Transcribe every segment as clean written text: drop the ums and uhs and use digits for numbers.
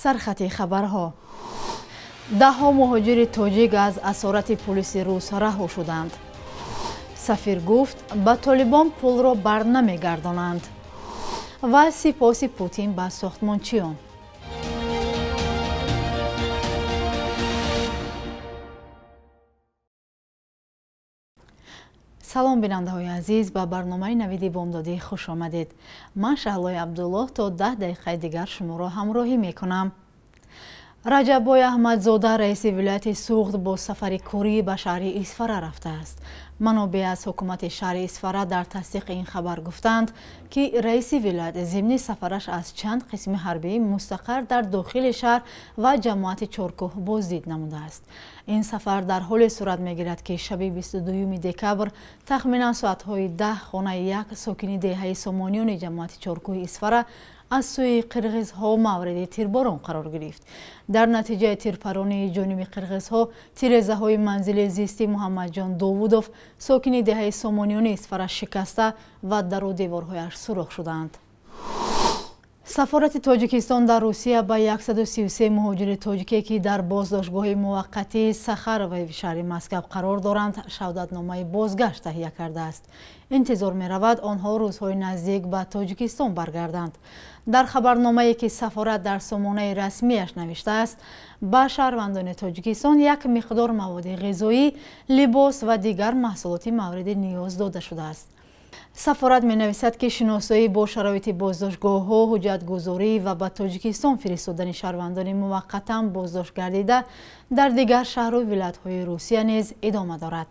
Сархати хабарҳо. Даҳҳо муҳоҷири тоҷик аз асорати пулиси рус раҳо шуданд. Сафир гуфт, ба толибон пулро бар намегардонанд. Ва сипоси Путин ба сохтмончиён. Салом, бинандаҳои азиз, ба барномаи Навиди бомдодӣ хуш омадед. Ман Шаҳлои Абдуллоҳ то 10 дақиқаи дигар шуморо ҳамроҳӣ мекунам. Раҷаббой Аҳмадзода, раиси вилояти Суғд, бо сафари корӣ ба шаҳри Исфара рафтааст. Манобеъ аз ҳукумати шаҳри Исфара дар тасдиқи ин хабар гуфтанд, ки раиси вилоят зимни сафараш аз чанд қисми ҳарбии мустақар дар дохили шаҳр ва ҷамоати Чоркӯҳ боздид намудааст. Ин сафар дар ҳоле сурат мегирад, ки шаби 22 декабр тахминан соатҳои 10 хонаи як сокини деҳаи Сомониёни ҷамоати Чоркӯҳи Исфара аз сӯи қирғизҳо мавриди тирборон қарор гирифт. Дар натиҷаи тирпаронии ҷониби қирғизҳо тирезаҳои манзили зисти Муҳаммадҷон Довудов, сокини деҳаи Сомониёни Исфара, шикаста ва дару деворҳояш сурох шуданд. Сафорати Тоҷикистон дар Русия ба 133 муҳоҷири тоҷике, ки дар боздоштгоҳи муваққатии Сахароваи шаҳри Москав қарор доранд, шаҳодатномаи бозгашт таҳия кардааст. Интизор меравад, онҳо рӯзҳои наздик ба Тоҷикистон баргарданд. Дар хабарномае, ки сафорат дар сомонаи расмияш навиштааст, ба шаҳрвандони Тоҷикистон як миқдор маводи ғизоӣ, либос ва дигар маҳсулоти мавриди ниёз дода шудааст. Сафорат менависад, ки шиносоӣ бо шароити боздоштгоҳҳо, ҳуҷҷатгузорӣ ва ба Тоҷикистон фиристодани шаҳрвандони муваққатан боздошт гардида дар дигар шаҳру вилоятҳои Русия низ идома дорад.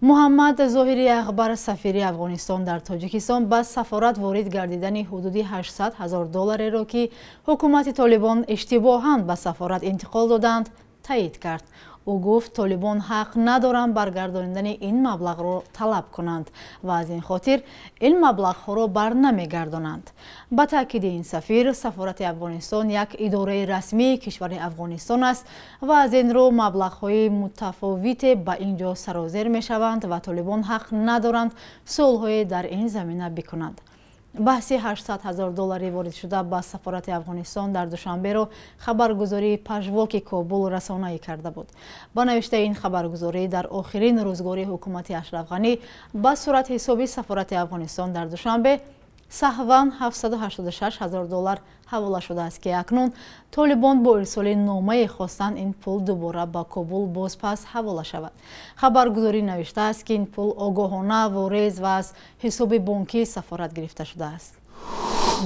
Муҳаммад Зоҳири Акбар, сафири Афғонистон дар Тоҷикистон, ба сафорат ворид гардидани ҳудуди 800 ҳазор доллареро, ки ҳукумати толибон иштибоҳан ба сафорат интиқол доданд, таъид кард. Ӯ гуфт, толибон ҳақ надоранд баргардонидани ин маблағро талаб кунанд ва аз ин хотир ин маблағҳоро бар намегардонанд. Ба таъкиди ин сафир, сафорати Афғонистон як идораи расмии кишвари Афғонистон аст ва аз ин рӯ маблағҳои мутафовите ба ин ҷо сарозер мешаванд ва толибон ҳақ надоранд суолҳое дар ин замина бикунанд. Баҳси 800 ҳазор доллари воридшуда ба сафорати Афғонистон дар Душанберо хабаргузории Пажвоки Кобул расонаӣ карда буд. Ба навиштаи ин хабаргузорӣ, дар охирин рӯзгори ҳукумати Ашраф Ғанӣ ба суратҳисоби сафорати Афғонистон дар Душанбе саҳван 786 ҳазор доллар ҳавола шудааст, ки акнун толибон бо ирсоли номае хостанд ин пул дубора ба Кобул бозпас ҳавола шавад. Хабаргузорӣ навиштааст, ки ин пул огоҳона ворез ва аз ҳисоби бонкии сафорат гирифта шудааст.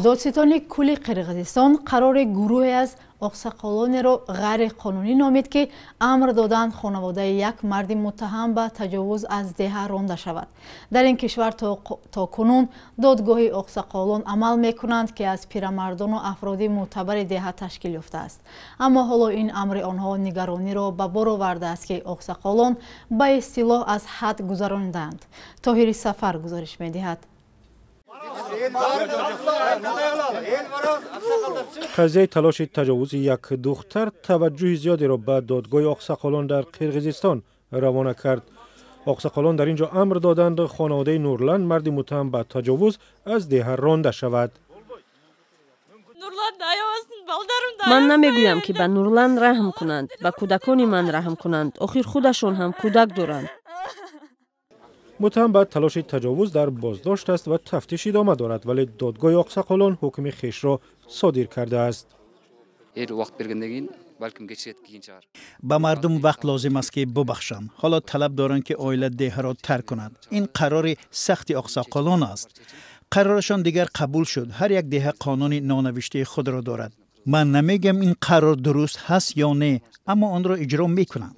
Додситони кулли Қирғизистон қарори гурӯҳе аз оқсақолонеро ғайриқонунӣ номид, ки амр доданд хонаводаи як марди муттаҳам ба таҷовуз аз деҳа ронда шавад. Дар ин кишвар то кунун додгоҳи оқсақолон амал мекунанд, ки аз пирамардону афроди мӯътабари деҳа ташкил ёфтааст. Аммо ҳоло ин амри онҳо нигарониро ба бор овардааст, ки оқсақолон ба истилоҳ аз ҳад гузаронидаанд. Тоҳири Сафар гузориш медиҳад. Қазияи талоши таҷовузи як духтар таваҷҷӯҳи зиёдеро ба додгоҳи оқсақолон дар Қирғизистон равона кард. Оқсақолон дар ин ҷо амр доданд, хонаводаи Нурлан, марди муттаҳам ба таҷовуз, аз деҳа ронда шавад. Ман намегӯям, ки ба Нурлан раҳм кунанд, ба кӯдакони ман раҳм кунанд. Охир худашон ҳам кӯдак доранд. Муттаҳам ба талоши таҷовуз дар боздошт аст ва тафтиш идома дорад, вале додгоҳи оқсақолон ҳукми хешро содир кардааст. Ба мардум вақт лозим аст, ки бубахшанд. Ҳоло талаб доранд, ки оила деҳаро тарк кунад. Ин қарори сахти оқсоқолон аст. Қарорашон дигар қабул шуд. Ҳар як деҳа қонуни нонавиштаи худро дорад. Ман намегӯям, ин қарор дуруст ҳаст ё не, аммо онро иҷро мекунанд.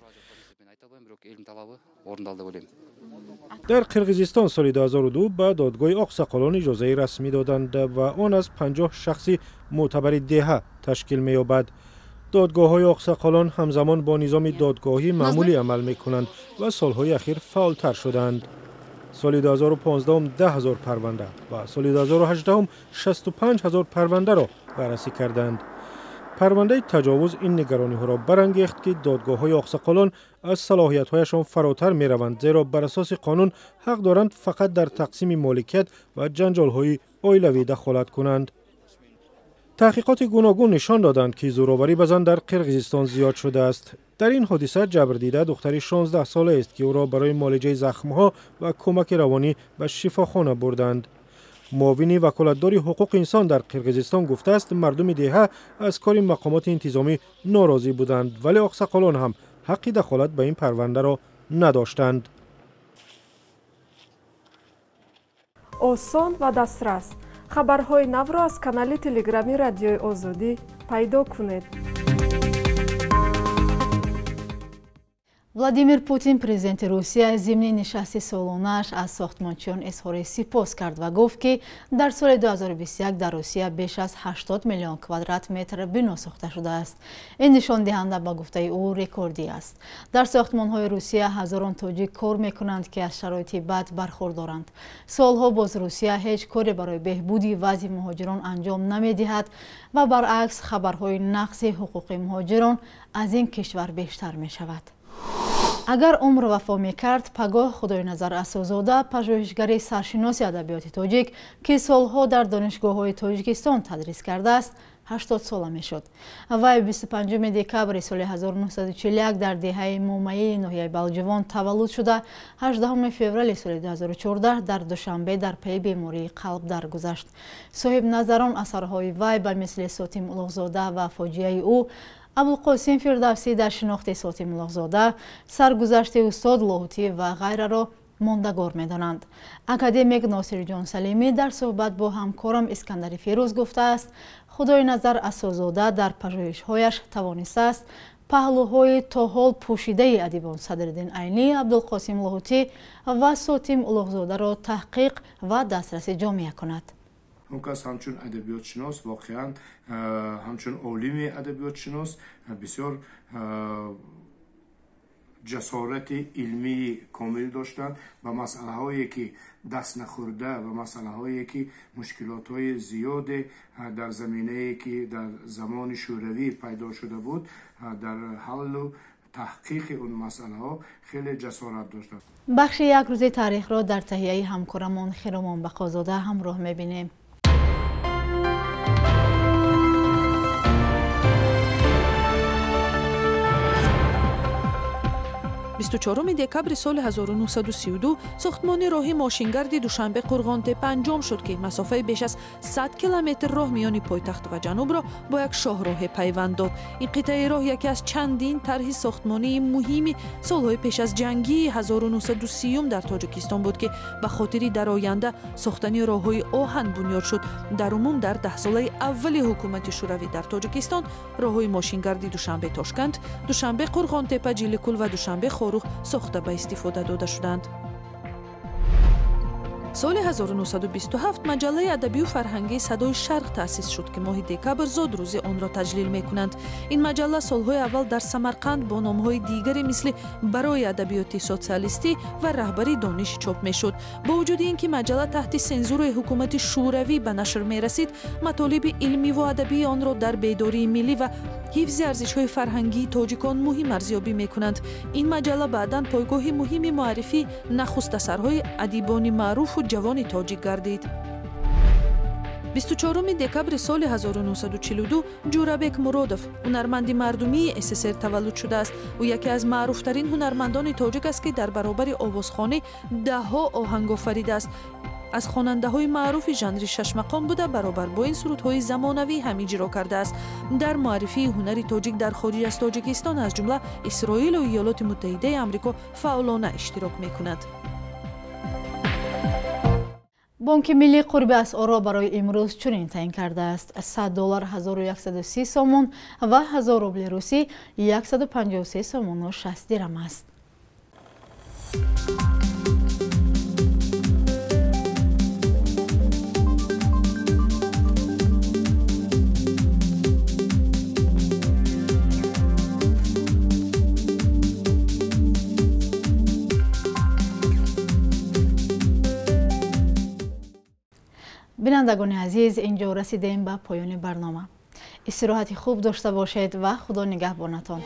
Дар Қирғизистон соли 2002 ба додгоҳи оқсақолон иҷозаи расмӣ доданд ва он аз 50 шахси мӯътабари деҳа ташкил меёбад. Додгоҳҳои оқсақолон ҳамзамон бо низоми додгоҳӣ маъмулӣ амал мекунанд ва солҳои ахир фаъолтар шуданд. Соли 2015 10 ҳазор парванда ва соли 2018 65 ҳазор парвандаро баррасӣ карданд. Парвандаи таҷовуз ин нигарониҳоро барангехт, ки додгоҳҳои оқсақолон аз салоҳиятҳояшон фаротар мераванд, зеро бар асоси қонун ҳақ доранд фақат дар тақсими моликият ва ҷанҷолҳои оилавӣ дахолат кунанд. Таҳқиқоти гуногун нишон доданд, ки зӯроварӣ ба зан дар Қирғизистон зиёд шудааст. Дар ин ҳодиса ҷабрдида духтари 16 солаест, ки ӯро барои муолиҷаи захмҳо ва кӯмаки равонӣ ба шифохона бурданд. Муовини ваколатдори ҳуқуқи инсон дар Қирғизистон гуфтааст, мардуми деҳа аз кори мақомоти интизомӣ норозӣ буданд, вале оқсақолон ҳам ҳаққи дахолат ба ин парвандаро надоштанд. Осон ва дастрас. Хабарҳои навро аз канали телеграми Радиои Озодӣ пайдо кунед. Владимир Путин, президенти Русия, зимни нишасти солонааш аз сохтмончиён изҳори сипос кард ва гуфт, ки дар соли 2021 дар Русия беш аз 80 миллион квадрат метр бино сохта шудааст. Ин нишондиҳанда ба гуфтаи ӯ рекордӣ аст. Дар сохтмонҳои Русия ҳазорон тоҷик кор мекунанд, ки аз шароити бад бархурдоранд. Солҳо боз Русия ҳеҷ коре барои беҳбуди вазъи муҳоҷирон анҷом намедиҳад ва баръакс хабарҳои нақси ҳуқуқи муҳоҷирон аз ин кишвар бештар мешавад. Агар умр вафо мекард, пагоҳ Худойназар Асозода, пажӯҳишгари саршиноси адабиёти тоҷик, ки солҳо дар донишгоҳҳои Тоҷикистон тадрис кардааст, 80 сола мешуд. Вай 25 декабри соли 1941 дар деҳаи Мумаии ноҳияи Балҷувон таваллуд шуда, 18 феврали соли 2014 дар Душанбе дар пайи бемории қалб даргузашт. Соҳибназарон асарҳои вай ба мисли Сотим Улуғзода ва фоҷиаи ӯ, Абулқосим Фирдавсӣ дар шинохти Сотим Улуғзода, саргузашти устод Лоҳутӣ ва ғайраро мондагор медонанд. Академик Носирҷон Салимӣ дар суҳбат бо ҳамкорам Искандари Фирӯз гуфтааст, Худойназар Асозода дар пажӯҳишҳояш тавонистааст паҳлӯҳои то ҳол пӯшидаи адибон Садриддин Айнӣ, Абдулқосим Лоҳутӣ ва Сотим Улуғзодаро таҳқиқ ва дастраси ҷомеа кунад. Он кас ҳамчун адабиётшинос, воқеан ҳамчун олими адабиётшинос бисёр ҷасорати илмии комил доштанд ба масъалаҳое ки даст нахӯрда ва масъалаҳое ки мушкилотҳои зиёде дар заминае ки дар замони шӯравӣ пайдо шуда буд, дар ҳаллу таҳқиқи он масъалаҳо хеле ҷасорат доштанд. Бахши як рӯзи таърихро дар таҳияи ҳамкорамон Хиромон Бақозода ҳамроҳ мебинем. 24 декабри соли 1932 сохтмони роҳи мошингарди Душанбе Қурғонтепа анҷом шуд, ки масофаи беш аз 100 километр роҳ миёни пойтахт ва ҷанубро бо як шоҳроҳе пайванд дод. Ин қитъаи роҳ яке аз чандин тарҳи сохтмонии муҳими солҳои пеш аз ҷангии 1930 дар Тоҷикистон буд, ки ба хотири дар оянда сохтани роҳҳои оҳан бунёд шуд. Дар умум дар даҳсолаи аввали ҳукумати шӯравӣ дар Тоҷикистон роҳҳои мошингарди Душанбе Тошканд, Душанбе Қурғонтепа Ҷиликул ва Душанбе Хоруғ сохта ба истифода дода шуданд. Соли 1927 маҷаллаи адабию фарҳангии Садои Шарқ таъсис шуд, ки моҳи декабр зодрӯзи онро таҷлил мекунанд. Ин маҷалла солҳои аввал дар Самарқанд бо номҳои дигаре мисли Барои адабиёти социалистӣ ва Раҳбари дониш чоп мешуд. Бо вуҷуди ин ки маҷалла таҳти сензураи ҳукумати шӯравӣ ба нашр мерасид, матолиби илмиву адабии онро дар бедории миллӣ ва ҳифзи арзишҳои фарҳангии тоҷикон муҳим арзёбӣ мекунанд. Ин маҷалла баъдан пойгоҳи муҳими муаррифии нахуст асарҳои адибони маъруфу ҷавони тоҷик гардид. 24 декабри соли 1942 Ҷӯрабек Муродов, ҳунарманди мардумии СССР таваллуд шудааст. Ӯ яке аз маъруфтарин ҳунармандони тоҷик аст, ки дар баробари овозхонӣ даҳҳо оҳанг офаридааст. Аз хонандаҳои маъруфи жанри шашмақом буда, баробар бо ин сурудҳои замонавӣ ҳам иҷро кардааст. Дар муаррифии ҳунари тоҷик дар хориҷ аз Тоҷикистон, аз ҷумла Исроилу Иёлоти Муттаҳидаи Амрико фаъолона иштирок мекунад. Бонки миллӣ қурби асъорро барои имрӯз чунин таъин кардааст: 100 доллар 1130 сомон ва 1000 рубли русӣ 153 сомону 60 дирам аст. Бинандагони азиз, инҷо расидем ба поёни барнома. Истироҳати хуб дошта бошед ва Худо нигаҳбонатон.